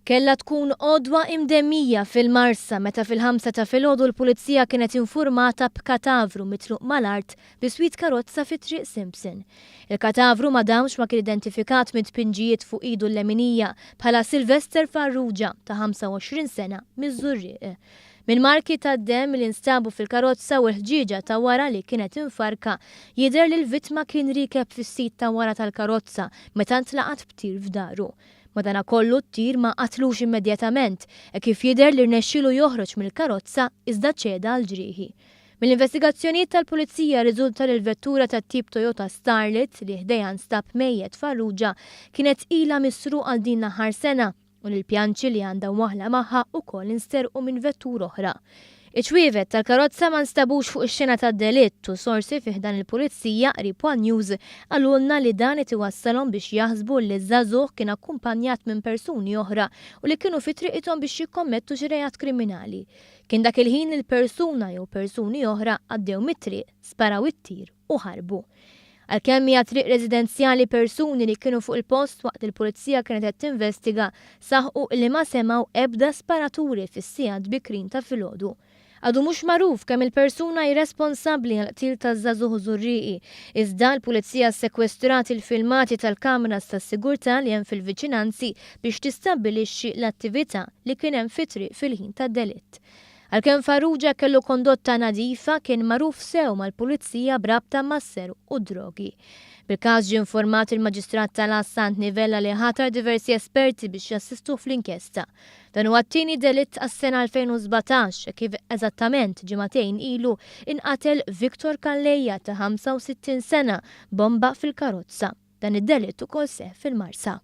Kellha tkun għodwa imdemmija fil-Marsa meta fil-ħamsa ta' filgħodu l-Pulizija kienet infurmata b'katavru mitluq mal-art biswit karozza fi Triq Simpson. Il-katavru ma damx ma kien identifikat mit-tpinġijiet fuq idu l-leminija bħala Sylvester Farrugia ta' 25 sena miż-Żurrieq. Minn marki tad-demm li nstabu fil-karozza u l-ħġieġa ta' wara li kienet imfarrka, jidher li l-vittma kien riekeb fis-sit ta' wara tal-karozza meta ntlaqat b'tir f'dahru. Madanakollu t-tir ma qatlux immedjatament, hekk kif jidher li rnexxielu joħroġ mill-karozza iżda ċeda għall-ġrieħi. Mill-investigazzjonijiet tal-Pulizija rriżulta li l-vettura tat-tip Toyota Starlet li ħdejha nstab mejjet Farrugia kienet ilha misruqa għal din l-aħħar sena u li l-pjanċi li għandha mwaħħla magħha wkoll insterqu minn vettura oħra. Iċ-ċwievet tal-karozza ma nstabux fuq ix-xena tad-delitt u sorsi fi ħdan il-Pulizija qrib one News qalulna li dan qed iwassalhom biex jaħsbu li ż-żagħżugħ kien akkumpanjat minn persuni oħra u li kienu fi triqithom biex jikkommettu xi reat kriminali. Kien dak il-ħin li l-persuna jew persuni oħra għaddew mit-triq, sparaw it-tir u ħarbu. Għalkemm hija triq residenzjali persuni li kienu fuq il-post waqt li l-Pulizija kienet qed tinvestiga saħqu li ma semgħu ebda sparaturi fis-sigħat bikrin ta' filgħodu. Għadu mhux magħruf kemm il-persuna hi responsabbli għall-qtil taż-żagħżugħ Żurrieqi, iżda l-Pulizija ssekwestrat il-filmati tal-kameras tas-sigurtà li hemm fil-viċinanzi biex tistabbilixxi l-attività li kien hemm fit-triq fil-ħin tad-delitt. Għalkemm Farrugia kellu kondotta nadifa, kien magħruf sew mal-Pulizija b'rabta mas-serq u d-drogi. Bil-każ ġie informat il-Maġistrat tal-Għassa Anthony Vella li ħatar diversi esperti biex jassistuh fl-inkjesta. Dan huwa t-tieni delitt għas-sena 2017 hekk kif eżattament ġimagħtejn ilu inqatel Victor Calleja ta' 65 sena b'bomba fil-karozza. Dan id-delitt ukoll seħħ fil-Marsa.